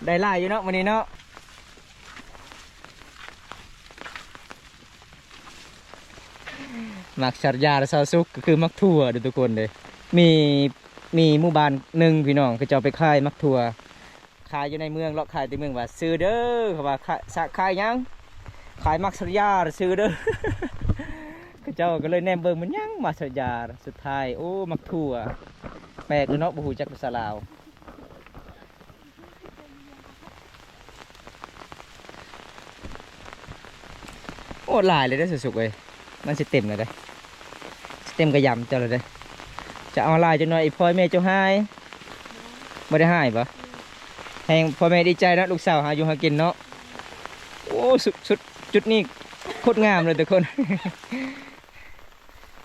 ໄດ້ຫຼາຍຢູ່ເນາະມື້ນີ້ເນາະ. ໝາກສັກຢາຊາວສຸກກໍຄືໝາກຖົ່ວເດີທຸກຄົນເດ້. ມີ ມີໝູ່ບ້ານໜຶ່ງພີ່ນ້ອງ ເຂົາເຈົ້າໄປຂາຍໝາກຖົ່ວ ຂາຍຢູ່ໃນເມືອງ ເລາະຂາຍແຕ່ເມືອງວ່າ ຊື້ເດີ ເຂົາວ່າ ຂາຍ ສະ ຂາຍຫຍັງ? ຂາຍໝາກສັກຢາ ຊື້ເດີ. ເຂົາເຈົ້າກໍເລີຍແນມເບິ່ງ ມັນຫຍັງໝາກສັກຢາ ສຸດທ້າຍ ໂອ້ ໝາກຖົ່ວ. ແປກເນາະ ບໍ່ຮູ້ຈັກພາສາລາວ. ໂອ້ ຫຼາຍເລີຍເດ້ ສາວສຸກເອີຍ ມັນຊິເຕັມແລ້ວເດ້ ຊິເຕັມກະຢາມເຈົ້າແລ້ວເດ້. ຈະເອົາຫຼາຍຈັກໜ້ອຍ ອີ່ພໍ່ແມ່ເຈົ້າຮ້າຍ? ບໍ່ໄດ້ຮ້າຍບໍ? ແຮງພໍ່ແມ່ດີໃຈເນາະ ລູກສາວຫາຢູ່ຫາກິນເນາະ. ໂອ້ ສຸດ ສຸດ ຈຸດນີ້ໂຄດງາມເລີຍທຸກຄົນ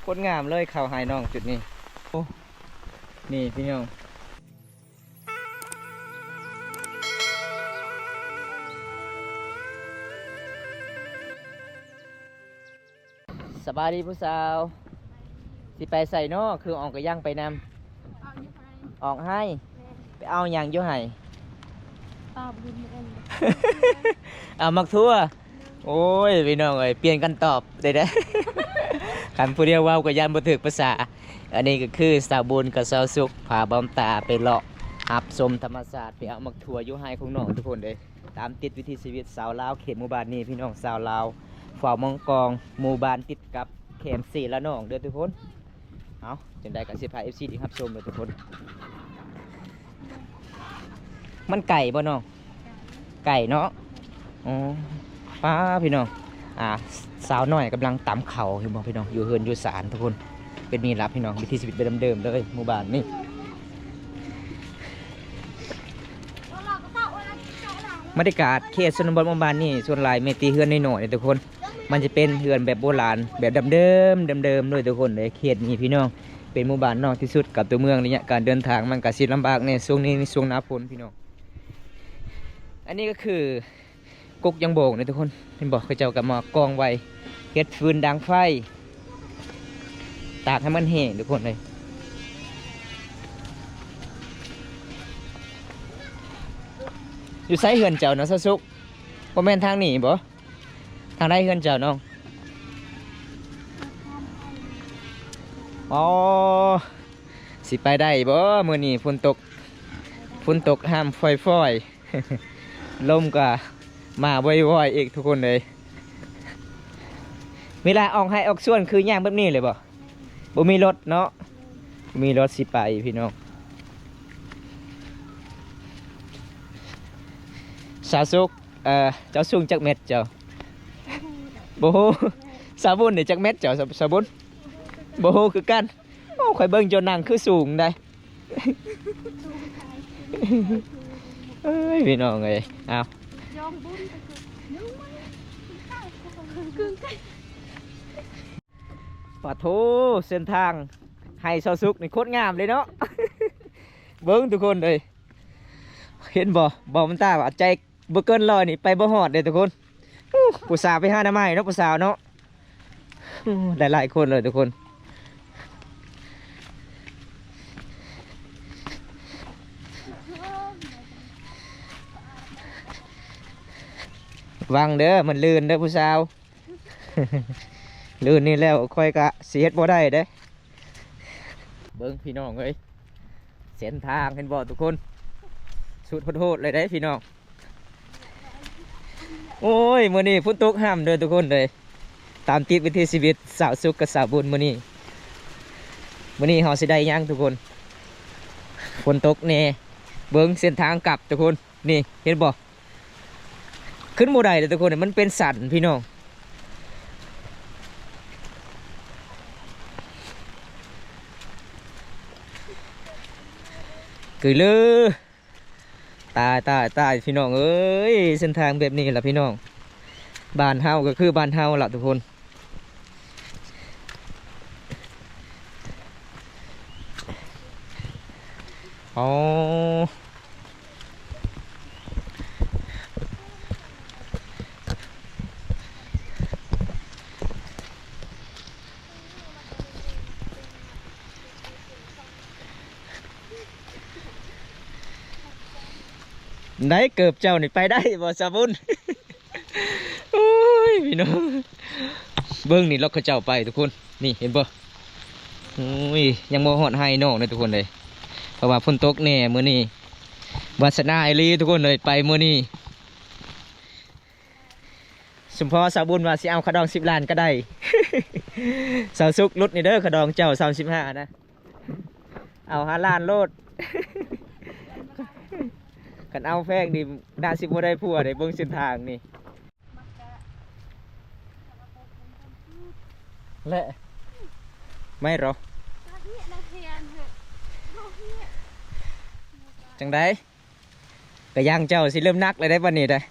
ໂຄດງາມເລີຍ ເຂົ້າໄຮ່ນ້ອງຈຸດນີ້. ໂອ້ ນີ້ພີ່ນ້ອງ ສະບາຍດີຜູ້ສາວ ຊິໄປໃສເນາະ? ຄືອອກກະຍັງໄປນຳ ອອກຢູ່ໄຮ່ ອອກໄຮ່ ແມ່ນ ໄປເອົາຫຍັງຢູ່ໄຮ່? ຕອບຢູ່ມື້ອື່ນ ເອົາໝາກຖົ່ວ. ໂອ້ຍ ພີ່ນ້ອງເອີຍ ປ່ຽນກັນຕອບໄດ້ເດ້ ຄັນຜູ້ດຽວເວົ້າກໍຢ້ານບໍ່ຖືກພາສາ. ອັນນີ້ກໍຄືສາວບຸນກັບສາວສຸກ ພາບ່າວຕາໄປເລາະຮັບຊົມທຳມະຊາດ ໄປເອົາໝາກຖົ່ວຢູ່ໄຮ່ຂອງນ້ອງທຸກຄົນເດ້. ຕາມຕິດວິຖີຊີວິດຊາວລາວເຂດໝູ່ບ້ານນີ້ ພີ່ນ້ອງຊາວລາວ ເຝົ້າມັງກອງ ໝູ່ບ້ານຕິດກັບແຂວງເຊລະນອງເດີທຸກຄົນ. ເອົາ ຈັ່ງໃດກໍຊິພາເອັຟຊີໄດ້ຮັບຊົມເດີທຸກຄົນ. ມັນໄກບໍ່ນ້ອງ? ໄກເນາະ. ອໍ ປ້າ ພີ່ນ້ອງ ອ່າ ສາວນ້ອຍກຳລັງຕຳເຂົ້າ ເຫັນບໍ່ພີ່ນ້ອງ? ຢູ່ເຮືອນຢູ່ສານທຸກຄົນ ເປັນນີ້ລະພີ່ນ້ອງ ວິຖີຊີວິດແບບເດີມໆເລີຍ ໝູ່ບ້ານນີ້. ບັນຍາກາດເຂດຊົນນະບົດໝູ່ບ້ານນີ້ ສ່ວນຫຼາຍມີແຕ່ເຮືອນນ້ອຍໆເດ້ທຸກຄົນ. ມັນຈະເປັນເຮືອນແບບໂບລານ ແບບເດີມໆ ເດີມໆເລີຍທຸກຄົນເດ້. ເຂດນີ້ພີ່ນ້ອງ ເປັນໝູ່ບ້ານນອກທີ່ສຸດກັບຕົວເມືອງ ໄລຍະການເດີນທາງມັນກະຊິລຳບາກແດ່ ຊ່ວງນີ້ຊ່ວງໜ້າຝົນພີ່ນ້ອງ. ອັນນີ້ກໍຄືກົກຢາງໂບງເດ້ທຸກຄົນ ເຫັນບໍ່? ເຂົາເຈົ້າກໍມາກອງໄວ້ ເຮັດຟືນດັງໄຟ ຕາກໃຫ້ມັນແຫ້ງທຸກຄົນເອີຍ. ຢູ່ໃສເຮືອນເຈົ້ານະ ສາວສຸກ? ບໍ່ແມ່ນທາງນີ້ບໍ? ທາງໃດເຮືອນເຈົ້ານ້ອງ? ອໍ ຊິໄປໄດ້ບໍ່ມື້ນີ້? ຝົນຕົກ ຝົນຕົກຫ້າມຝອຍໆ ລົມກໍມາວອຍໆອີກທຸກຄົນເອີຍ. ເວລາອອກໄຮ່ອອກສວນຄືຍ່າງແບບນີ້ເລີຍບໍ່? ບໍ່ມີລົດເນາະ ບໍ່ມີລົດຊິໄປພີ່ນ້ອງ. ສາວສຸກ ເອີ ເຈົ້າສູງຈັກແມັດເຈົ້າ? ບໍ່ຮູ້. ສາວບຸນນີ້ຈັກແມັດເຈົ້າ? ສາວ ສາວບຸນ ບໍ່ຮູ້ຄືກັນ. ໂອ້ ຂ້ອຍເບິ່ງເຈົ້ານັ່ງຄືສູງໃດ. ເອີຍ ພີ່ນ້ອງເອີຍ ເອົາ ປະໂທ ເສັ້ນທາງໄຮ່ຊາວສຸກນີ້ໂຄດງາມເລີຍເນາະ. ເບິ່ງທຸກຄົນເອີຍ ເຫັນບໍ່? ບໍ່ມັນຕາວ່າໃຈບໍ່ເກີນຮ້ອຍນີ້ໄປບໍ່ຮອດເດ້ທຸກຄົນ. ໂອ້ ຜູ້ສາວໄປຫາໜໍ່ໄມ້ເນາະ ຜູ້ສາວເນາະ. ໂອ້ ຫຼາຍໆຄົນເລີຍທຸກຄົນ. ລະວັງເດີ ມັນລື່ນເດີຜູ້ສາວ. ລື່ນນີ້ແລ້ວຂ້ອຍກະຊິເຮັດບໍ່ໄດ້ເດ້. ເບິ່ງພີ່ນ້ອງເອີຍ ເສັ້ນທາງເຫັນບໍ່ທຸກຄົນ? ສຸດໂຫດໆເລີຍເດ້ພີ່ນ້ອງ. ໂອ້ຍ ມື້ນີ້ຝົນຕົກຫ້ຳເດີທຸກຄົນເດີ. ຕາມຕິດວິຖີຊີວິດສາວສຸກກັບສາວບຸນມື້ນີ້. ມື້ນີ້ເຮົາຊິໄດ້ຫຍັງທຸກຄົນ? ຝົນຕົກແດ່. ເບິ່ງເສັ້ນທາງກັບທຸກຄົນ. ນີ້ເຫັນບໍ່? ຂຶ້ນບໍ່ໄດ້ເດ້ທຸກຄົນ ມັນເປັນສັນພີ່ນ້ອງ. ຄືເລີ ຕາຍ ຕາຍ ຕາຍ ພີ່ນ້ອງເອີຍ. ເສັ້ນທາງແບບນີ້ລະພີ່ນ້ອງ ບ້ານເຮົາກໍຄືບ້ານເຮົາລະທຸກຄົນ. ອໍ. ໄດ້ ເກີບເຈົ້ານີ້ໄປໄດ້ບໍ່ສາວບຸນ? ໂອ້ຍ ພີ່ນ້ອງ ເບິ່ງນີ້ ລົດເຂົາເຈົ້າໄປທຸກຄົນ ນີ້ເຫັນບໍ່? ໂອ້ຍ ຍັງບໍ່ຮອດໄຮ່ນ້ອງເດ້ທຸກຄົນເອີຍ ເພາະວ່າຝົນຕົກແດ່ມື້ນີ້ ວາສະໜາອີ່ຫຼີທຸກຄົນເອີຍ ໄປມື້ນີ້. ສົມພໍສາວບຸນວ່າຊິເອົາຄ່າດອງສິບລ້ານກໍໄດ້ ສາວສຸກ ຫຼຸດນີ້ເດີ ຄ່າດອງເຈົ້າສາມສິບຫ້ານະ ເອົາຫ້າລ້ານໂລດ ຄັນເອົາແພງນີ້ໜ້າຊິບໍ່ໄດ້ຜົວເດ້ ເບິ່ງເສັ້ນທາງນີ້ ແລະ ໄມ່ເນາະ ຈັ່ງໃດ? ກະຍາງເຈົ້າຊິເລີ່ມໜັກແລ້ວໄດ໋ບັດນີ້ໄດ໋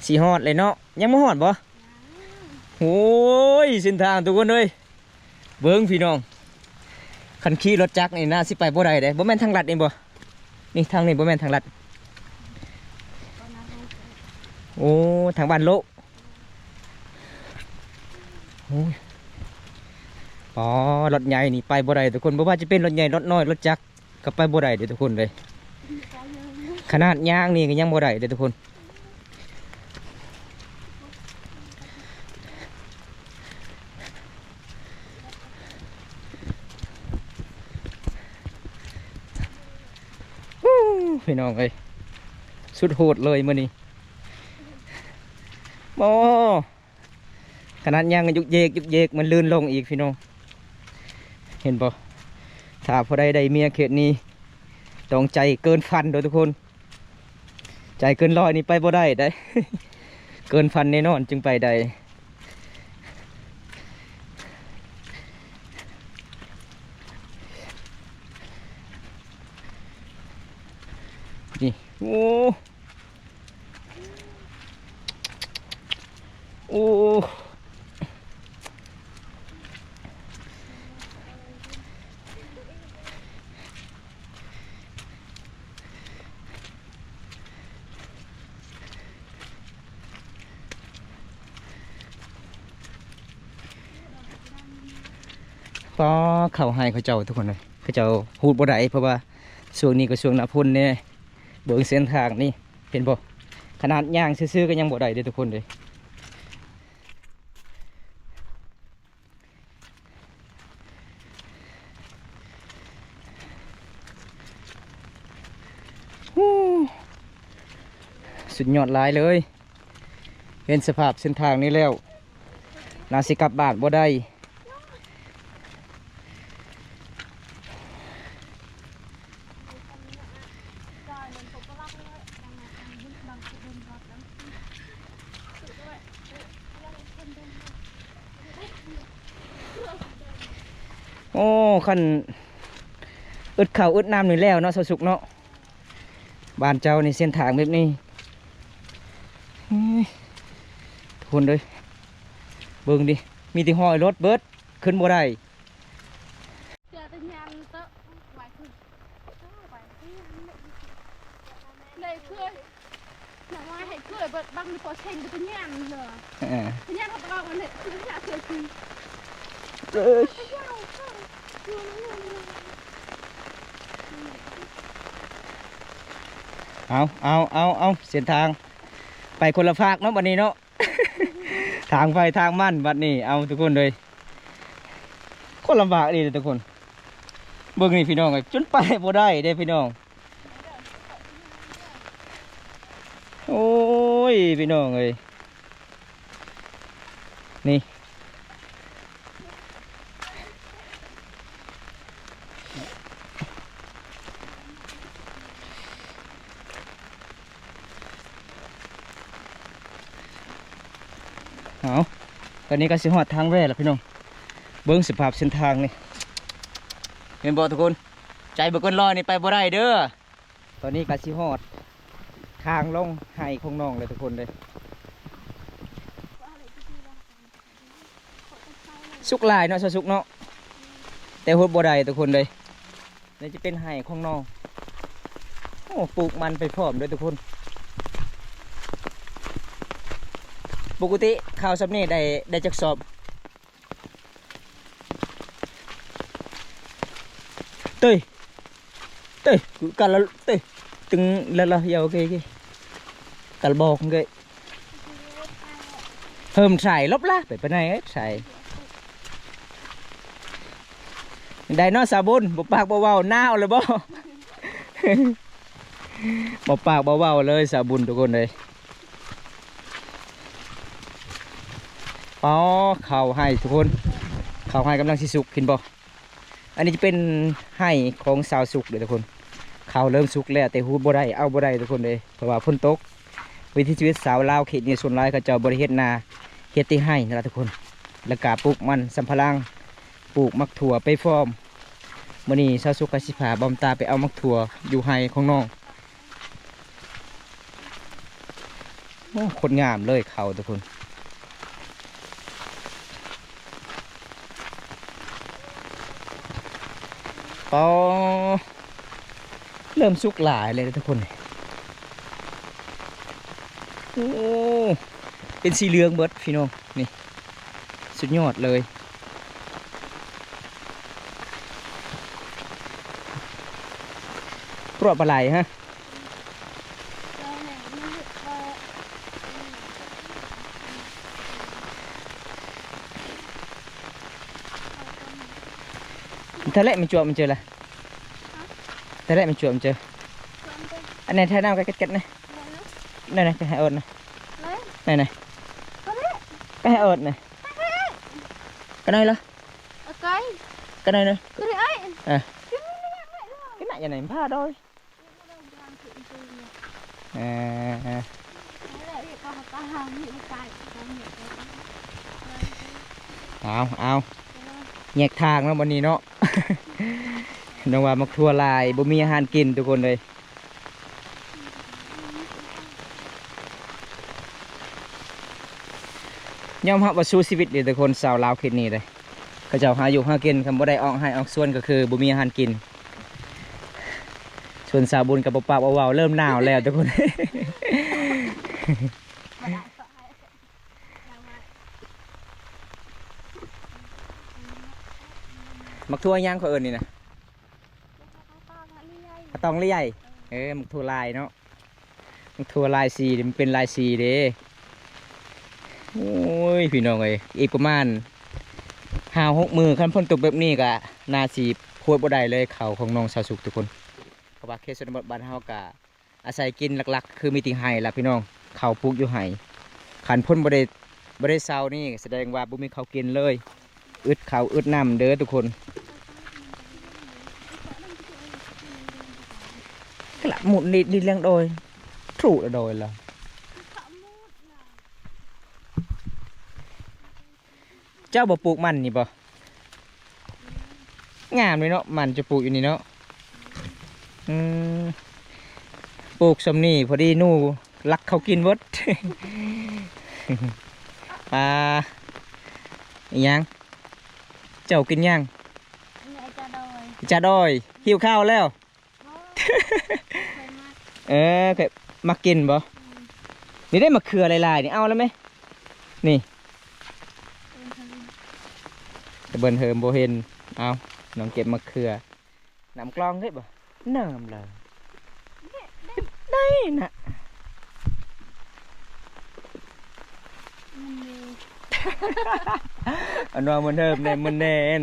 ຊິຮອດແລ້ວເນາະ ຍັງບໍ່ຮອດບໍ່? ໂອ້ຍ ເສັ້ນທາງທຸກຄົນເອີຍ ເບິ່ງພີ່ນ້ອງ ຄັນຂີ່ລົດຈັກນີ້ໜ້າຊິໄປບໍ່ໄດ້ເດ້ ບໍ່ແມ່ນທາງລັດນີ້ບໍ່? ນີ້ທາງນີ້ບໍ່ແມ່ນທາງລັດ ໂອ້ ທາງບ້ານໂລະ ໂອ້ຍ ອໍ ລົດໃຫຍ່ນີ້ໄປບໍ່ໄດ້ທຸກຄົນ ບໍ່ວ່າຈະເປັນລົດໃຫຍ່ ລົດນ້ອຍ ລົດຈັກ ກໍໄປບໍ່ໄດ້ເດ້ທຸກຄົນເດ້ ຂະໜາດຍ່າງນີ້ກໍຍັງບໍ່ໄດ້ເດ້ທຸກຄົນ ອູ້ ພີ່ນ້ອງເອີຍ ສຸດໂຫດເລີຍມື້ນີ້ ໂອ້ ຂະໜາດຍ່າງຍັງຍຸກເຢກ ຍຸກເຢກ ມັນລື່ນລົງອີກພີ່ນ້ອງ ເຫັນບໍ່? ຖ້າຜູ້ໃດໄດ້ເມຍເຂດນີ້ ຕ້ອງໃຈເກີນພັນເດີທຸກຄົນ ໃຈເກີນຮ້ອຍນີ້ໄປບໍ່ໄດ້ໄດ໋ ເກີນພັນແນ່ນອນຈຶ່ງໄປໄດ້ ນີ້ ໂອ້ ໂອ້ ປ້າ ເຂົ້າໄຮ່ເຂົາເຈົ້າທຸກຄົນເອີຍ ເຂົາເຈົ້າຮູດບໍ່ໄດ້ ເພາະວ່າຊ່ວງນີ້ກໍຊ່ວງໜ້າຝົນແດ່ ເບິ່ງເສັ້ນທາງນີ້ ເຫັນບໍ່? ຂະໜາດຍ່າງຊື່ໆກໍຍັງບໍ່ໄດ້ເດ້ທຸກຄົນເດ້. ສຸດຍອດຫຼາຍເລີຍ. ເຫັນສະພາບເສັ້ນທາງນີ້ແລ້ວ ໜ້າຊິກັບບ້ານບໍ່ໄດ້. ໂອ້ ຄັນອຶດເຂົ້າອຶດນ້ຳນີ້ແລ້ວເນາະ ຊາວສຸກເນາະ. ບ້ານເຈົ້ານີ້ເສັ້ນທາງແບບນີ້ ເອີຍ ທຸກຄົນເອີຍ ເບິ່ງດິ ມີແຕ່ຮອຍລົດເບິດ ຂຶ້ນບໍ່ໄດ້. ເອີ ເອີຍ ເອົາ ເອົາ ເອົາ ເອົາ ເສັ້ນທາງໄປຄົນລະຟາກເນາະ ບັດນີ້ເນາະ ທາງໃຜທາງມັນບັດນີ້. ເອົາ ທຸກຄົນເອີຍ ຄົນລຳບາກອີ່ຫຼີເດ້ທຸກຄົນ. ເບິ່ງນີ້ພີ່ນ້ອງເອີຍ ຈົນໄປບໍ່ໄດ້ເດ້ພີ່ນ້ອງ. ໂອ້ຍ ພີ່ນ້ອງເອີຍ ນີ້ ເອົາ ຕອນນີ້ກໍຊິຮອດທາງແວ່ແລ້ວພີ່ນ້ອງ. ເບິ່ງສະພາບເສັ້ນທາງນີ້ ເຫັນບໍ່ທຸກຄົນ? ໃຈບໍ່ເກີນຮ້ອຍນີ້ໄປບໍ່ໄດ້ເດີ. ຕອນນີ້ກໍຊິຮອດທາງລົງໄຮ່ຂອງນ້ອງແລ້ວທຸກຄົນເດີ. ສຸກຫຼາຍເນາະ ຊາວສຸກເນາະ ແຕ່ຫົດບໍ່ໄດ້ທຸກຄົນເດີ. ນີ້ຈະເປັນໄຮ່ຂອງນ້ອງ. ໂອ້ ປູກມັນໄປພ້ອມເດີທຸກຄົນ. ປົກກະຕິເຂົ້າຊ່ຳນີ້ໄດ້ ໄດ້ຈັກສອບ? ເຕີຍ ເຕີຍ ກັນລະເຕີຍ. ຕຶງ ລະ ລະ ໂອເຄ ໂອເຄ ກະບອກເລີຍ ເພີ່ມໃສ່ລົບລະ ໄປປານໃດໃສ່ ໄດໂນເສົາບຸນ ບໍ່ປາກບໍ່ເວົ້າ ໜາວແລ້ວບໍ່? ບໍ່ປາກບໍ່ເວົ້າເລີຍສາວບຸນທຸກຄົນເອີຍ. ອໍ ເຂົ້າໄຮ່ທຸກຄົນ ເຂົ້າໄຮ່ກຳລັງຊິສຸກ ເຫັນບໍ່? ອັນນີ້ຈະເປັນໄຮ່ຂອງຊາວສຸກເດີທຸກຄົນ. ເຂົ້າເລີ່ມສຸກແລ້ວ ແຕ່ຮູດບໍ່ໄດ້ ເອົາບໍ່ໄດ້ທຸກຄົນເອີຍ ເພາະວ່າຝົນຕົກ. ວິຖີຊີວິດຊາວລາວເຂດນີ້ ສ່ວນຫຼາຍເຂົາເຈົ້າບໍ່ໄດ້ເຮັດນາ ເຮັດແຕ່ໄຮ່ນັ້ນລະທຸກຄົນ. ແລ້ວກະປູກມັນສຳປະຫຼັງ ປູກໝາກຖົ່ວໄປຟອມ. ມື້ນີ້ຊາວສຸກກໍຊິພາບອມຕາໄປເອົາໝາກຖົ່ວຢູ່ໄຮ່ຂອງນ້ອງ. ໂອ້ ໂຄດງາມເລີຍເຂົ້າທຸກຄົນ. ອໍ ເລີ່ມສຸກຫຼາຍເລີຍທຸກຄົນ. ໂອ້ ເປັນສີເຫຼືອງເບິດພີ່ນ້ອງ ນີ້ ສຸດຍອດເລີຍ. ປວດປາໄຫຼຮະ? ທະເລມັນຈວບມັນເຈີລະ ທະເລມັນຈວບມັນເຈີ. ອັນນີ້ແທ້ນ້ຳກັດກັດນະ ນັ້ນນະ ໄປໃຫ້ເອິດນະ ນັ້ນນະ ໄປໃຫ້ເອິດນະ. ກະໜ້ອຍລະ ກະໜ້ອຍນະ ເອີ ກະໜ້ອຍນະ ພາດອຍ. ເອົາ ເອົາ ແຍກທາງເນາະ ບັດນີ້ເນາະ. ນ້ອງວ່າໝາກຖົ່ວຫຼາຍ ບໍ່ມີອາຫານກິນທຸກຄົນເອີຍ. ຍອມຮັບວ່າສູ້ຊີວິດເດ້ທຸກຄົນ ຊາວລາວເຂດນີ້ເດ້. ເຂົາເຈົ້າຫາຢູ່ຫາກິນ ຄັນບໍ່ໄດ້ອອກໄຮ່ອອກສວນກໍຄືບໍ່ມີອາຫານກິນ. ສ່ວນສາວບຸນກໍບໍ່ປາກບໍ່ເວົ້າ ເລີ່ມໜາວແລ້ວທຸກຄົນ. ໝາກຖົ່ວຫຍັງເຂົາເອີ້ນນີ້ນະ? ອາຕອງເລຍ ເອີ ໝາກຖົ່ວລາຍເນາະ ໝາກຖົ່ວລາຍສີ ມັນເປັນລາຍສີເດ້. ໂອ້ຍ ພີ່ນ້ອງເອີຍ ອີກປະມານຫ້າຫົກມື້ ຄັນຝົນຕົກແບບນີ້ກະໜ້າຊິໂພດບໍ່ໄດ້ເລີຍ ເຂົ້າຂອງນ້ອງຊາວສຸກທຸກຄົນ. ເພາະວ່າເຂດຊົນນະບົດບ້ານເຮົາກະ ອາໄສກິນຫຼັກໆ ຄືມີແຕ່ໄຮ່ລະພີ່ນ້ອງ ເຂົ້າປູກຢູ່ໄຮ່. ຄັນຝົນບໍ່ໄດ້ ບໍ່ໄດ້ເຊົານີ້ ສະແດງວ່າບໍ່ມີເຂົ້າກິນເລີຍ ອຶດເຂົ້າອຶດນ້ຳເດີທຸກຄົນ. ກະລະມຸດນິດນິດແລງໂດຍ ທຸລະໂດຍລະ. ເຈົ້າບໍ່ປູກມັນນີ້ບໍ່? ງາມເລີຍເນາະ ມັນຈະປູກຢູ່ນີ້ເນາະ. ອືມ ປູກຊ່ຳນີ້ພໍດີໜູລັກເຂົ້າກິນເບິດ. ອ່າ ອີຫຍັງ? ເຈົ້າກິນຫຍັງ? ອາຈາດອຍ ຫິວເຂົ້າແລ້ວ. ເອີ ເຄີຍມັກກິນບໍ່? ອືມ ນີ້ເດ້ ມະເຂືອຫຼາຍໆ ນີ້ ເອົາແລ້ວແມະ ນີ້ ຕະເບິ່ນເຫີມບໍ່ເຫັນ. ເອົາ ນ້ອງເກັບມະເຂືອ ນ້ຳກລອງເດ້ບໍ່? ນ້ຳລະ ໄດ້ນະ ອັນວ່າມັນເຫີມແນ່ ມັນແນ່ນ.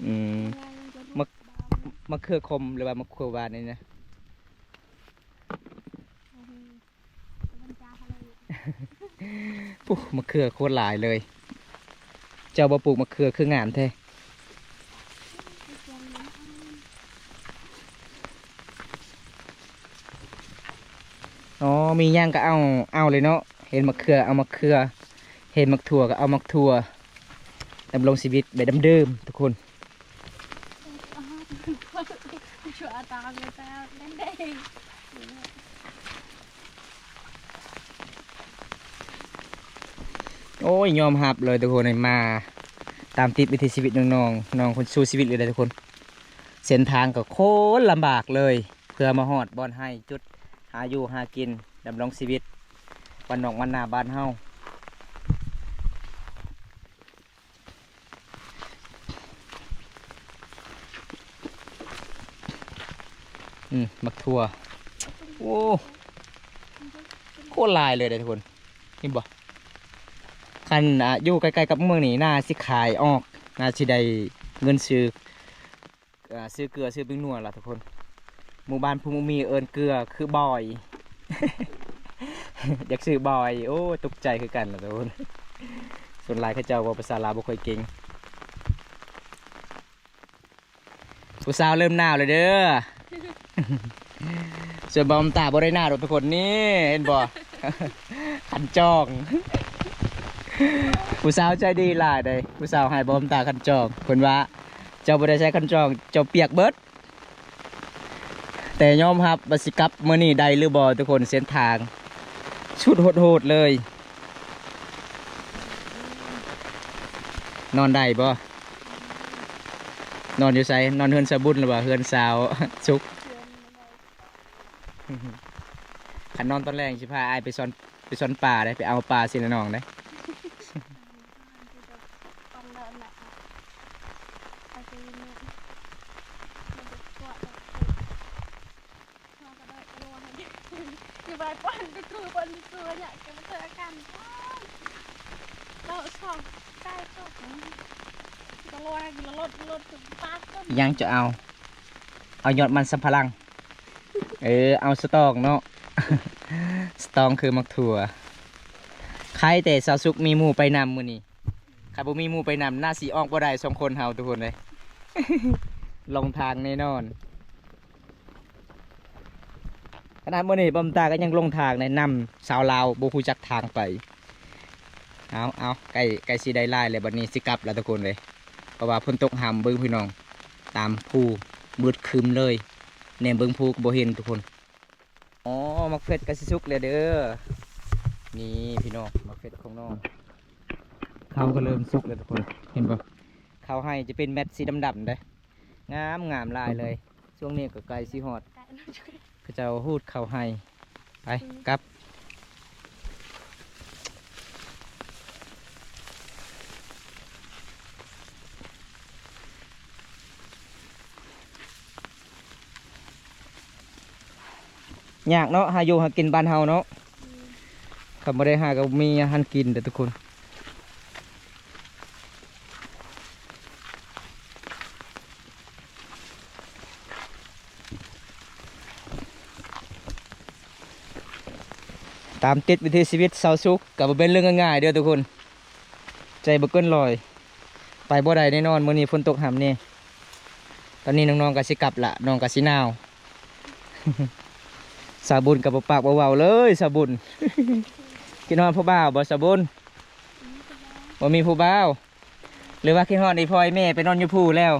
ອືມ ມະ ມະເຂືອຂົມ ຫຼືວ່າມະເຂືອຫວານນີ້ນະ. ປູກມະເຂືອໂຄດຫຼາຍເລີຍ. ເຈົ້າບໍ່ປູກມະເຂືອຄືງາມແທ້. ອໍ ມີຫຍັງກໍເອົາ ເອົາເລີຍເນາະ. ເຫັນມະເຂືອເອົາມະເຂືອ ເຫັນໝາກຖົ່ວກໍເອົາໝາກຖົ່ວ. ດຳລົງຊີວິດແບບເດີມໆ ທຸກຄົນ. ໂອ້ຍ ຍອມຮັບເລີຍທຸກຄົນ ໃຫ້ມາຕາມຕິດວິຖີຊີວິດນ້ອງໆ ນ້ອງຄົນສູ້ຊີວິດເລີຍເດ້ທຸກຄົນ. ເສັ້ນທາງກໍໂຄດລຳບາກເລີຍ ເພື່ອມາຮອດບ່ອນໄຮ່ ຈຸດຫາຢູ່ຫາກິນ ດຳລົງຊີວິດ ບ້ານນອກບ້ານນາບ້ານເຮົາ. ອືມ ໝາກຖົ່ວ ໂອ້ ໂຄດຫຼາຍເລີຍເດ້ທຸກຄົນ ເຫັນບໍ່? ຄັນ ອ່າ ຢູ່ໃກ້ໆກັບເມືອງນີ້ ໜ້າຊິຂາຍອອກ ໜ້າຊິໄດ້ເງິນຊື້ ອ່າ ຊື້ເກືອຊື້ແປ້ງນົວລະທຸກຄົນ. ໝູ່ບ້ານພູໝົກມີເອີ້ນເກືອຄືບອຍ ຢາກຊື້ບອຍ. ໂອ້ ຕົກໃຈຄືກັນລະທຸກຄົນ. ສ່ວນຫຼາຍເຂົາເຈົ້າເວົ້າພາສາລາວບໍ່ຄ່ອຍເກັ່ງ. ຜູ້ສາວເລີ່ມໜາວແລ້ວເດີ. ສ່ວນບ່າວບຸນຕາບໍ່ໄດ້ໜາວດອກທຸກຄົນ. ນີ້ເຫັນບໍ່? ຄັນຈອງ. ຜູ້ສາວໃຈດີຫຼາຍເດ້. ຜູ້ສາວໃຫ້ບ່າວບຸນຕາຄັນຈອງ. ເພິ່ນວ່າ ເຈົ້າບໍ່ໄດ້ໃຊ້ຄັນຈອງ ເຈົ້າປຽກເບິດ. ແຕ່ຍອມຮັບວ່າຊິກັບມື້ນີ້ໄດ້ຫຼືບໍ່ທຸກຄົນ. ເສັ້ນທາງສຸດໂຫດໆເລີຍ. ນອນໄດ້ບໍ່? ນອນຢູ່ໃສ? ນອນເຮືອນສາວບຸນ ຫຼືວ່າເຮືອນສາວສຸກ? ຄັນນອນຕອນແລງຊິພາອ້າຍໄປຊ່ອນ ໄປຊ່ອນປາເດ້ ໄປເອົາປາຊິລະໜອງເດ້. ຍັງຈະເອົາ ເອົາຍອດມັນສຳປະຫຼັງ ເອີ ເອົາສະຕອງເນາະ ສະຕອງຄືໝາກຖົ່ວ. ໃຄແຕ່ສາວສຸກມີໝູ່ໄປນຳມື້ນີ້. ຄັນບໍ່ມີໝູ່ໄປນຳ ໜ້າຊິອອກບໍ່ໄດ້ສອງຄົນເຮົາທຸກຄົນເອີຍ. ຫຼົງທາງແນ່ນອນ. ຂະໜາດມື້ນີ້ບ່າວບຸນຕາກໍຍັງຫຼົງທາງເດ້ ນຳສາວລາວບໍ່ຮູ້ຈັກທາງໄປ. ເອົາ ເອົາ ໃກ້ ໃກ້ຊິໄດ້ຫຼາຍແລ້ວ ບັດນີ້ຊິກັບແລ້ວທຸກຄົນເອີຍ. ເພາະວ່າຝົນຕົກຫ້ຳ ເບິ່ງພີ່ນ້ອງ ຕາມພູມືດຄຶ້ມເລີຍ. ແນມເບິ່ງພູກໍບໍ່ເຫັນທຸກຄົນ. ອໍ ໝາກເຜັດກໍຊິສຸກແລ້ວເດີ. ນີ້ພີ່ນ້ອງ ໝາກເຜັດຂອງນ້ອງ ເຂົາກໍເລີ່ມສຸກແລ້ວທຸກຄົນ ເຫັນບໍ່? ເຂົ້າໄຮ່ຈະເປັນແມັດສີດຳໆເດ້ ງາມໆຫຼາຍເລີຍ. ຊ່ວງນີ້ກໍໃກ້ຊິຮອດ ເຂົາເຈົ້າຮູດເຂົ້າໄຮ່. ໄປ ກັບ. ຍາກເນາະ ຫາຢູ່ຫາກິນບ້ານເຮົາເນາະ. ອືມ ຄັນບໍ່ໄດ້ຫາກໍບໍ່ມີອາຫານກິນເດ້ທຸກຄົນ. ຕາມຕິດວິຖີຊີວິດຊາວສຸກກໍບໍ່ແມ່ນເລື່ອງງ່າຍໆເດີທຸກຄົນ. ໃຈບໍ່ເກີນຮ້ອຍ ໄປບໍ່ໄດ້ແນ່ນອນ. ມື້ນີ້ຝົນຕົກຫ້ຳແນ່. ຕອນນີ້ນ້ອງໆກໍຊິກັບລະ ນ້ອງກໍຊິໜາວ. ສາວບຸນກໍບໍ່ປາກບໍ່ເວົ້າເລີຍ ສາວບຸນ. ຄິດຮອດຜູ້ບ່າວບໍ່ສາວບຸນ? ບໍ່ມີຜູ້ບ່າວ ຫຼືວ່າຄິດຮອດອີ່ພໍ່ອີ່ແມ່ໄປນອນຢູ່ພູແລ້ວ.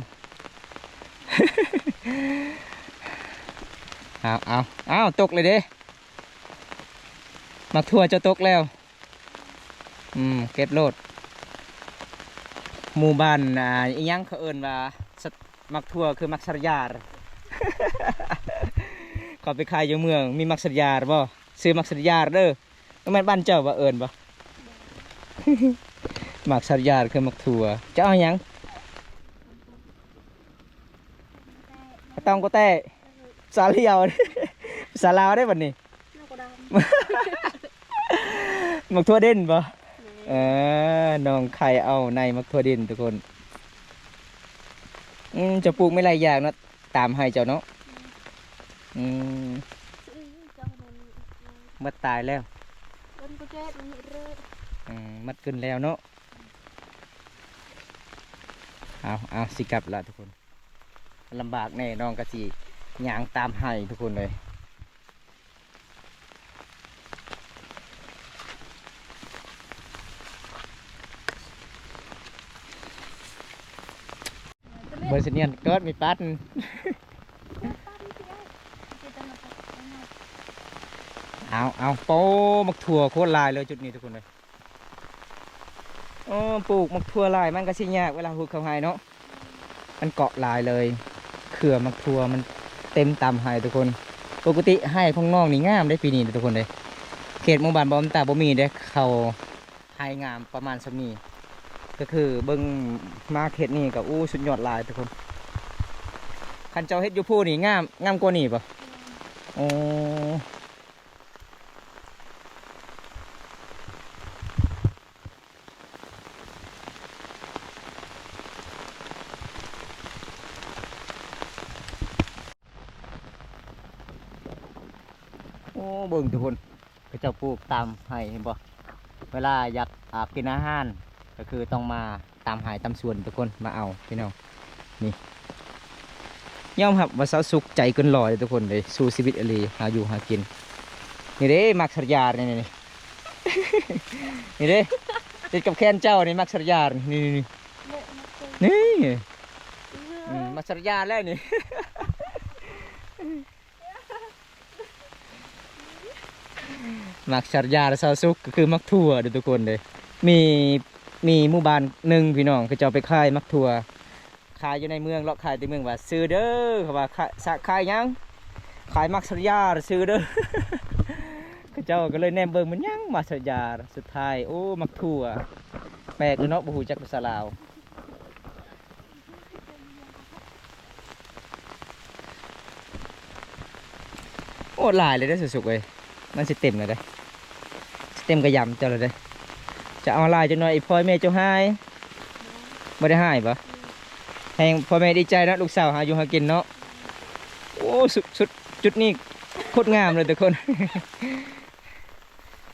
ເອົາ ເອົາ ເອົາ ຕົກເລີຍເດ້. ໝາກຖົ່ວເຈົ້າຕົກແລ້ວ. ອືມ ເກັບໂລດ. ໝູ່ບ້ານ ອ່າ ອີ່ຫຍັງເຂົາເອີ້ນວ່າ ໝາກຖົ່ວຄືໝາກສະຢາດ. ເຂົາໄປຂາຍຢູ່ເມືອງ ມີໝາກສະຢາດບໍ່? ຊື້ໝາກສະຢາດເດີ. ບໍ່ແມ່ນບ້ານເຈົ້າບໍ່ ເອີ້ນບໍ່? ໝາກສະຢາດຄືໝາກຖົ່ວ. ເຈົ້າເອົາຫຍັງ? ຕອງກະແຕ ສາລຽວ ພາສາລາວເດ້ບັດນີ້. ໝາກຖົ່ວເດັ່ນບໍ່? ແມ່ນ. ເອີ ນ້ອງໄຂ່ເອົາໃນໝາກຖົ່ວເດັ່ນທຸກຄົນ. ອືມ ເຈົ້າປູກໄມ້ຫຼາຍຢ່າງເນາະ ຕາມໄຮ່ເຈົ້າເນາະ. ອືມ ໝົດຕາຍແລ້ວ. ອືມ ໝົດເກີນແລ້ວເນາະ. ເອົາ ເອົາ ຊິກັບລະທຸກຄົນ. ລຳບາກແນ່ ນ້ອງກໍຊິຍ່າງຕາມໄຮ່ທຸກຄົນເລີຍ. ເບິ່ງສະນຽນເກີດມີປັດ. ເອົາ ເອົາ ໂປ້ ໝາກຖົ່ວໂຄດຫຼາຍເລີຍຈຸດນີ້ທຸກຄົນເລີຍ. ໂອ້ ປູກໝາກຖົ່ວຫຼາຍ ມັນກໍຊິຍາກເວລາຫຸດເຂົ້າໄຮ່ເນາະ ມັນເກາະຫຼາຍເລີຍ. ເຄືອໝາກຖົ່ວມັນເຕັມຕາມໄຮ່ທຸກຄົນ. ປົກກະຕິໄຮ່ຂອງນ້ອງນີ້ງາມເດ້ປີນີ້ທຸກຄົນເດ້. ເຂດໝູ່ບ້ານບໍ່ ຕາບໍ່ມີເດ້ ເຂົ້າໄຮ່ງາມປະມານສ່ຳນີ້. ກໍຄືເບິ່ງມາເຂດນີ້ກໍ ໂອ້ ສຸດຍອດຫຼາຍທຸກຄົນ. ຄັນເຈົ້າເຮັດຢູ່ພູນີ້ງາມ ງາມກວ່ານີ້ບໍ່? ໂອ້ ໂອ້ ເບິ່ງທຸກຄົນ ເຂົາເຈົ້າປູກຕາມໄຮ່ ເຫັນບໍ່? ເວລາຢາກ ອາ ກິນອາຫານ ກໍຄືຕ້ອງມາຕາມໄຮ່ຕາມສວນທຸກຄົນ ມາເອົາພີ່ນ້ອງ. ນີ້ ຍອມຮັບວ່າຊາວສຸກໃຈເກີນຮ້ອຍເດ້ທຸກຄົນເດ້ ສູ້ຊີວິດອີ່ຫຼີ ຫາຢູ່ຫາກິນ. ນີ້ເດ້ ໝາກສັກຢານີ້ ນີ້ ນີ້ເດ້ ຕິດກັບແຂນເຈົ້ານີ້ ໝາກສັກຢານີ້ ນີ້ ນີ້ ນີ້ ອືມ ໝາກສັກຢາແລ້ວນີ້. ໝາກສັກຢາຊາວສຸກ ກໍຄືໝາກຖົ່ວເດ້ທຸກຄົນເດ້. ມີ ມີໝູ່ບ້ານໜຶ່ງພີ່ນ້ອງ ເຂົາເຈົ້າໄປຂາຍໝາກຖົ່ວ ຂາຍຢູ່ໃນເມືອງ ເລາະຂາຍໃນເມືອງ ວ່າຊື້ເດີ ເຂົາວ່າ ຂາຍ ສະ ຂາຍຫຍັງ? ຂາຍໝາກສັກຢາຊື້ເດີ. ເຂົາເຈົ້າກໍເລີຍແນມເບິ່ງ ມັນຫຍັງໝາກສັກຢາ? ສຸດທ້າຍ ໂອ້ ໝາກຖົ່ວ. ແປກເນາະ ບໍ່ຮູ້ຈັກພາສາລາວ. ໂອ້ ຫຼາຍເລີຍເດ້ ສຸກເອີຍ ມັນຊິເຕັມແລ້ວເດ້ ຊິເຕັມກະຢາມເຈົ້າແລ້ວເດ້. ຈະເອົາຫຼາຍຈັກໜ້ອຍ ອີ່ພໍ່ແມ່ເຈົ້າຮ້າຍ? ບໍ່ໄດ້ຮ້າຍບໍ? ແຮງພໍ່ແມ່ດີໃຈເນາະ ລູກສາວຫາຢູ່ຫາກິນເນາະ. ໂອ້ ສຸດ ສຸດ ຈຸດນີ້ໂຄດງາມເລີຍທຸກຄົນ.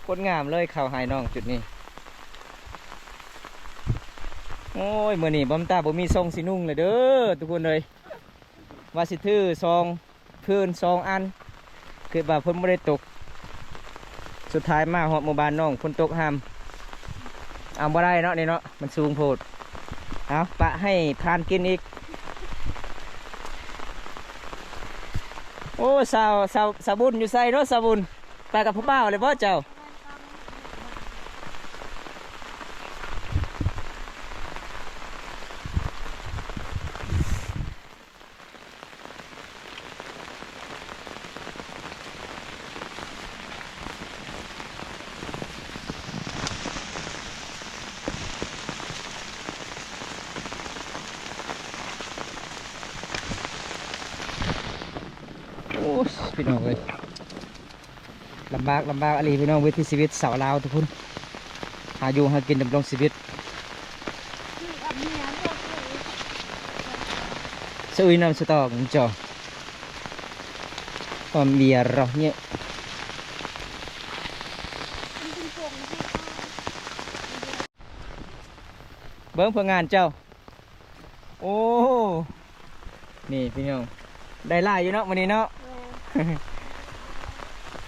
ໂຄດງາມເລີຍ ເຂົ້າໄຮ່ນ້ອງຈຸດນີ້. ໂອ້ຍ ມື້ນີ້ບໍ່ຕາ ບໍ່ມີຊ່ອງຊິນຸ່ງເລີຍເດີທຸກຄົນເອີຍ. ວ່າຊິຖືຊ່ອງ ຟືນສອງອັນ ຄິດວ່າຝົນບໍ່ໄດ້ຕົກ. ສຸດທ້າຍມາຮອດໝູ່ບ້ານນ້ອງ ຝົນຕົກຫ້າມ ເອົາບໍ່ໄດ້ເນາະ ນີ້ເນາະ ມັນສູງໂພດ. ເອົາ ປະໃຫ້ພານກິນອີກ. ໂອ້ ສາວ ສາວ ສາວບຸນຢູ່ໃສເນາະ ສາວບຸນ? ໄປກັບຜູ້ບ່າວເລີຍບໍ່ເຈົ້າ? ໂອ້ຍ ພີ່ນ້ອງເອີຍ ລຳບາກ ລຳບາກອີ່ຫຼີພີ່ນ້ອງ ວິຖີຊີວິດຊາວລາວທຸກຄົນ ຫາຢູ່ຫາກິນ ດຳລົງຊີວິດ. ສະອຸຍນ້ຳສະຕອກເຈົ້າ ຄວາມເບຍເນາະ. ເບິ່ງຜົນງານເຈົ້າ. ໂອ້ ນີ້ພີ່ນ້ອງ ໄດ້ຫຼາຍຢູ່ເນາະມື້ນີ້ເນາະ. ແມ່ນ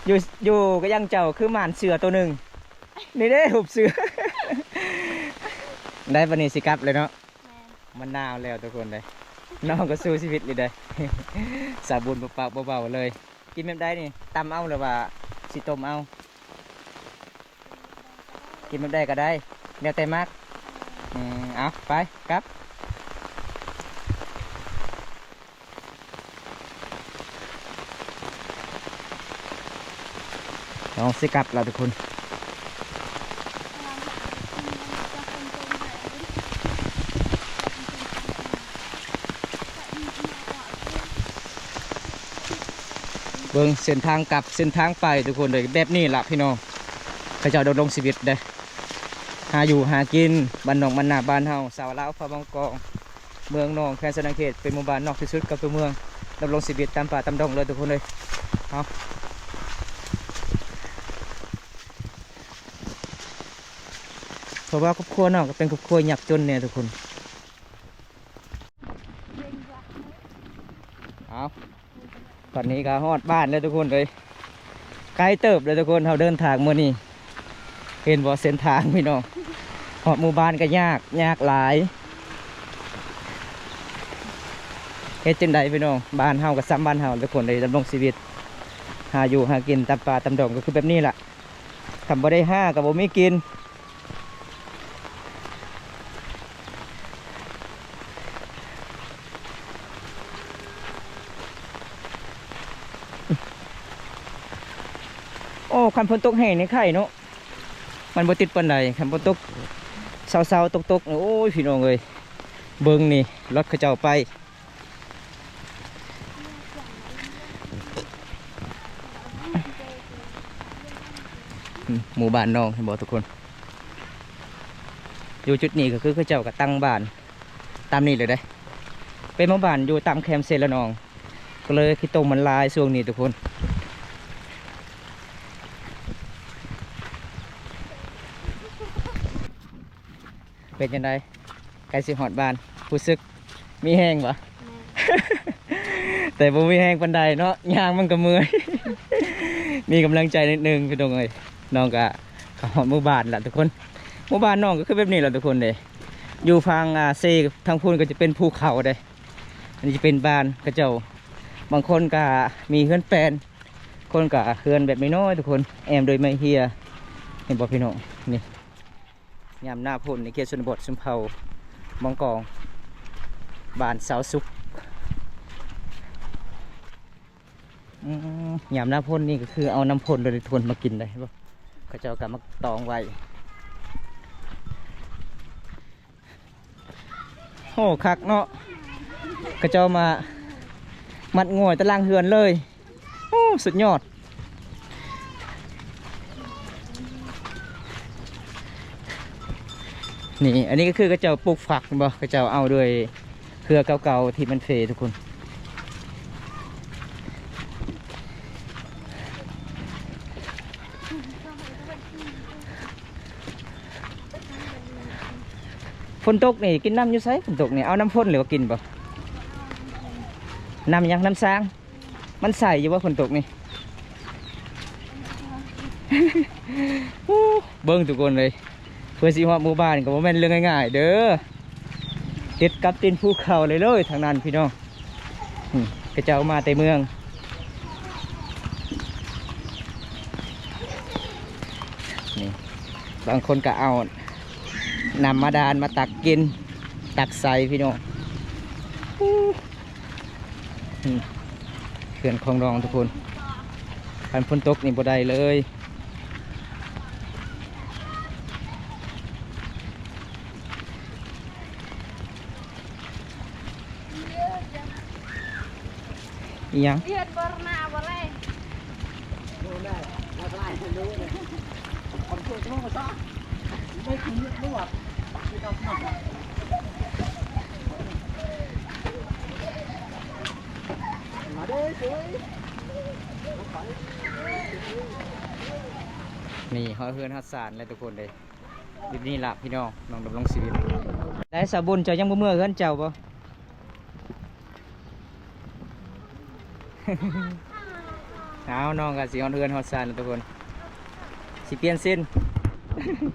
ຢູ່ ຢູ່ກະຍັງເຈົ້າຄືໝານເສືອໂຕໜຶ່ງ ນີ້ເດ້ ຮູບເສືອ. ໄດ້ ບັດນີ້ຊິກັບແລ້ວເນາະ. ແມ່ນ ມັນໜາວແລ້ວທຸກຄົນເດ້ ນ້ອງກໍສູ້ຊີວິດຢູ່ເດ້. ສາວບຸນບໍ່ປາກບໍ່ເວົ້າເລີຍ. ກິນແບບໃດນີ້? ຕຳເອົາ ຫຼືວ່າຊິຕົ້ມເອົາ? ກິນແບບໃດກໍໄດ້ ແລ້ວແຕ່ມັກ. ອືມ ເອົາ ໄປ ກັບ ນ້ອງຊິກັບແລ້ວທຸກຄົນ. ເບິ່ງເສັ້ນທາງກັບ ເສັ້ນທາງໄປທຸກຄົນເອີຍ ແບບນີ້ລະພີ່ນ້ອງ ເຂົາເຈົ້າດຳລົງຊີວິດເດ້ ຫາຢູ່ຫາກິນ ບ້ານນອກບ້ານນາບ້ານເຮົາ ຊາວລາວເຜົ່າມັງກອງ ເມືອງໜອງ ແຂວງສະຫວັນນະເຂດ ເປັນໝູ່ບ້ານນອກທີ່ສຸດກັບຕົວເມືອງ ດຳລົງຊີວິດຕາມປ່າຕາມດອງເລີຍທຸກຄົນເອີຍ. ເອົາ ເພາະວ່າຄອບຄົວເນາະ ກໍເປັນຄອບຄົວຍາກຈົນແດ່ທຸກຄົນ. ເອົາ ຕອນນີ້ກໍຮອດບ້ານແລ້ວທຸກຄົນເອີຍ ໄກເຕີບເລີຍທຸກຄົນ ເຮົາເດີນທາງມື້ນີ້ ເຫັນບໍ່ເສັ້ນທາງພີ່ນ້ອງ ຮອດໝູ່ບ້ານກໍຍາກ ຍາກຫຼາຍ. ເຮັດຈັ່ງໃດພີ່ນ້ອງ ບ້ານເຮົາກໍຊ່ຳບ້ານເຮົາທຸກຄົນເອີຍ ດຳລົງຊີວິດ ຫາຢູ່ຫາກິນຕາມປ່າຕາມດອງ ກໍຄືແບບນີ້ລະ. ຄັນບໍ່ໄດ້ຫາກໍບໍ່ມີກິນ. ໂອ້ ຄັນຝົນຕົກແຮງນີ້ໄຄເນາະ ມັນບໍ່ຕິດປານໃດ. ຄັນຝົນຕົກເຊົາໆ ຕົກໆ ໂອ້ຍ ພີ່ນ້ອງເອີຍ ເບິ່ງນີ້ ລົດເຂົາເຈົ້າໄປ. ໂ ອືມ ໝູ່ບ້ານນ້ອງ ເຫັນບໍ່ທຸກຄົນ? ຢູ່ຈຸດນີ້ກໍຄືເຂົາເຈົ້າກໍຕັ້ງບ້ານຕາມນີ້ເລີຍເດ້. ເປັນໝູ່ບ້ານຢູ່ຕາມແຄມເຊລະນອງ ກໍເລີຍຂີ້ຕົມມັນຫຼາຍຊ່ວງນີ້ທຸກຄົນ. ເປັນຈັ່ງໃດ? ໃກ້ຊິຮອດບ້ານ ຮູ້ສຶກມີແຮງບໍ່? ແມ່ນ ແຕ່ບໍ່ມີແຮງປານໃດເນາະ ຍ່າງມັນກໍເມື່ອຍ ມີກຳລັງໃຈນິດໜຶ່ງພີ່ນ້ອງເອີຍ. ນ້ອງກໍເຂົ້າຮອດໝູ່ບ້ານລະທຸກຄົນ. ໝູ່ບ້ານນ້ອງກໍຄືແບບນີ້ລະທຸກຄົນເດ້. ຢູ່ຝັ່ງ ອ່າ ເຊ ທາງພຸ້ນກໍຈະເປັນພູເຂົາເດ້. ອັນນີ້ຈະເປັນບ້ານເຂົາເຈົ້າ ບາງຄົນກໍມີເຮືອນແປນ ຄົນກໍເຮືອນແບບນ້ອຍໆທຸກຄົນ ແອ້ມໂດຍໄມ້ເຮຍ. ເຫັນບໍ່ພີ່ນ້ອງ? ນີ້ ຍາມໜ້າຝົນໃນເຂດຊົນນະບົດຊົນເຜົ່າມອງກອງ ບ້ານຊາວສຸກ. ອືມ ຍາມໜ້າຝົນນີ້ກໍຄືເອົານ້ຳຝົນໂດຍທຸກຄົນມາກິນໄດ້ ເຫັນບໍ່? ເຂົາເຈົ້າກໍມາຕອງໄວ້. ໂອ້ ຄັກເນາະ ເຂົາເຈົ້າມາມັດງ່ວຍຕາຫຼັງເຮືອນເລີຍ. ໂອ້ ສຸດຍອດ. ນີ້ ອັນນີ້ກໍຄືເຂົາເຈົ້າປູກຝັກ ເຫັນບໍ່? ເຂົາເຈົ້າເອົາດ້ວຍເຄືອເກົ່າໆທີ່ມັນເຟທຸກຄົນ. ຝົນຕົກນີ້ກິນນ້ຳຢູ່ໃສ? ຝົນຕົກນີ້ເອົານ້ຳຝົນຫຼືວ່າກິນບໍ່? ນ້ຳຫຍັງ? ນ້ຳສ້າງ. ມັນໃສຢູ່ບໍ່ຝົນຕົກນີ້? ໂອ້ ເບິ່ງທຸກຄົນເອີຍ ເພື່ອຊິຮອດໝູ່ບ້ານກໍບໍ່ແມ່ນເລື່ອງງ່າຍໆເດີ. ຕິດກັບຕີນພູເຂົາເລີຍ ເລີຍທາງນັ້ນພີ່ນ້ອງ. ອືມ ເຂົາເຈົ້າມາແຕ່ເມືອງ ນີ້ ບາງຄົນກໍເອົານ້ຳບາດານມາຕັກກິນ ຕັກໃສ່ພີ່ນ້ອງ. ອືມ ເຮືອນຂອງນ້ອງທຸກຄົນ ຄັນຝົນຕົກນີ້ບໍ່ໄດ້ເລີຍ. ອີຫຍັງ? ນີ້ຮອດເຮືອນຮອດຊານແລ້ວທຸກຄົນເດ້. ຢູ່ນີ້ລະພີ່ນ້ອງ ນ້ອງດຳລົງຊີວິດ. ໄດ້ ສາວບຸນ ເຈົ້າຍັງບໍ່ເມືອເຮືອນເຈົ້າບໍ່? ອ້າວ ນ້ອງກໍຊິຮອດເຮືອນຮອດຊານແລ້ວທຸກຄົນ ຊິປ່ຽນເສັ້ນ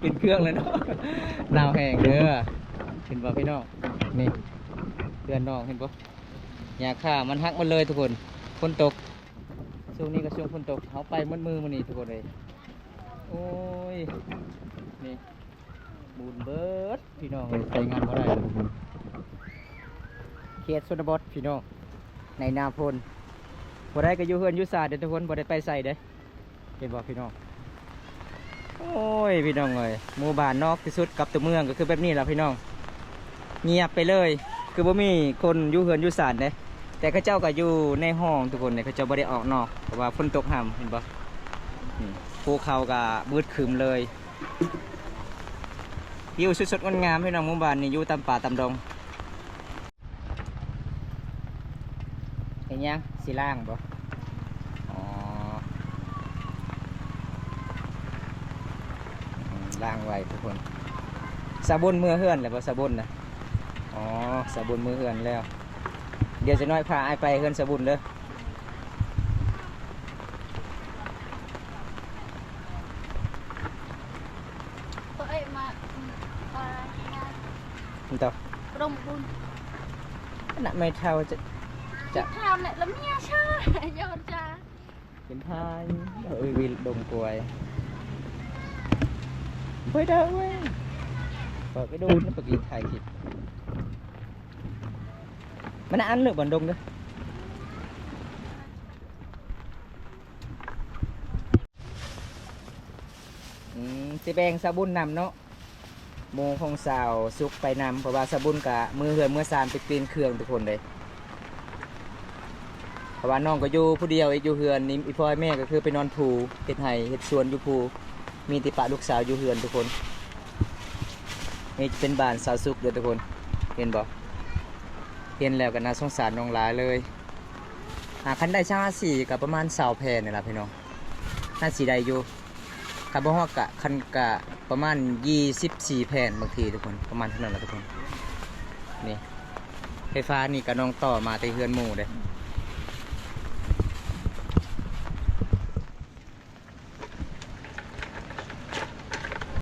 ປ່ຽນເຄື່ອງແລ້ວເນາະ. ໜາວແຮງເດີ ເຫັນບໍ່ພີ່ນ້ອງ? ນີ້ເຮືອນນ້ອງ ເຫັນບໍ່? ຫຍ້າຄາມັນຫັກໝົດເລີຍທຸກຄົນ ຝົນຕົກ. ຊ່ວງນີ້ກໍຊ່ວງຝົນຕົກ ເຮົາໄປໝົດມື້ມື້ນີ້ທຸກຄົນເອີຍ. ໂອ້ຍ ນີ້ ບູນເບີດພີ່ນ້ອງເອີຍ ໄປງານບໍ່ໄດ້ເລີຍ. ເຂດຊົນນະບົດພີ່ນ້ອງ ໃນໜ້າຝົນ ບໍ່ໄດ້ກໍຢູ່ເຮືອນຢູ່ຊານເດ້ທຸກຄົນ ບໍ່ໄດ້ໄປໃສເດ້. ເຫັນບໍ່ພີ່ນ້ອງ? ໂອ້ຍ ພີ່ນ້ອງເອີຍ ໝູ່ບ້ານນອກທີ່ສຸດກັບຕົວເມືອງກໍຄືແບບນີ້ລະພີ່ນ້ອງ ງຽບໄປເລີຍ ຄືບໍ່ມີຄົນຢູ່ເຮືອນຢູ່ຊານເດ້. ແຕ່ເຂົາເຈົ້າກໍຢູ່ໃນຫ້ອງທຸກຄົນເດ້ ເຂົາເຈົ້າບໍ່ໄດ້ອອກນອກ ເພາະວ່າຝົນຕົກຫ້ຳ. ເຫັນບໍ່? ອືມ ພູເຂົາກໍມືດຄຶ້ມເລີຍ. ວິວສວຍໆງົດງາມພີ່ນ້ອງ ໝູ່ບ້ານນີ້ຢູ່ຕາມປ່າຕາມດົງ. ເຮັດຫຍັງ? ຊິລ້າງບໍ່? ອໍ ອືມ ລ້າງໄວ້ທຸກຄົນ. ສາວບຸນເມືອເຮືອນແລ້ວບໍ່? ສາວບຸນນະ? ອໍ ສາວບຸນເມືອເຮືອນແລ້ວ. ດຽວຈັກໜ້ອຍພາອ້າຍໄປເຮືອນສາວບຸນເດີ. ມັນຕໍ່ ລົງບຸນ ອັນນະ ໄມ້ເຖົ້າຈະ ຈະ ເຖົ້າແຫຼະ ລະເມຍຊາ ຍອດຈາ ເປັນພາຍ. ເອີຍ ວິລດົງກວຍ ໄປເດີເວີຍ ເປີດໄປດູນະ ປະກີໄທຄິດ ມັນອັນເລີກບ່ອນດົງເດີ. ອືມ ຊິແບ່ງສາວບຸນນຳເນາະ ໝູ່ຂອງສາວສຸກໄປນຳ ເພາະວ່າສາວບຸນກະເມືອເຮືອນເມືອຊານໄປປ່ຽນເຄື່ອງທຸກຄົນເດ້. ເພາະວ່ານ້ອງກໍຢູ່ຜູ້ດຽວອີກ ຢູ່ເຮືອນນີ້ ອີ່ພໍ່ແມ່ກໍຄືໄປນອນພູ ເຮັດໄຮ່ເຮັດສວນຢູ່ພູ. ມີແຕ່ປະລູກສາວຢູ່ເຮືອນທຸກຄົນ. ນີ້ຈະເປັນບ້ານສາວສຸກເດີທຸກຄົນ ເຫັນບໍ່? ເຫັນແລ້ວກໍໜ້າສົງສານນ້ອງຫຼາຍເລີຍ. ອ່າ ຄັນໄດ້ຊາວຫ້າສີ່ກໍປະມານຊາວແຜ່ນນີ້ລະພີ່ນ້ອງ ໜ້າຊິໄດ້ຢູ່. ຄັນບໍ່ຮອດກະ ຄັນກະປະມານຊາວສີ່ແຜ່ນບາງທີທຸກຄົນ ປະມານເທົ່ານັ້ນລະທຸກຄົນ. ນີ້ ໄຟຟ້ານີ້ກະນ້ອງຕໍ່ມາແຕ່ເຮືອນໝູ່ເດ້.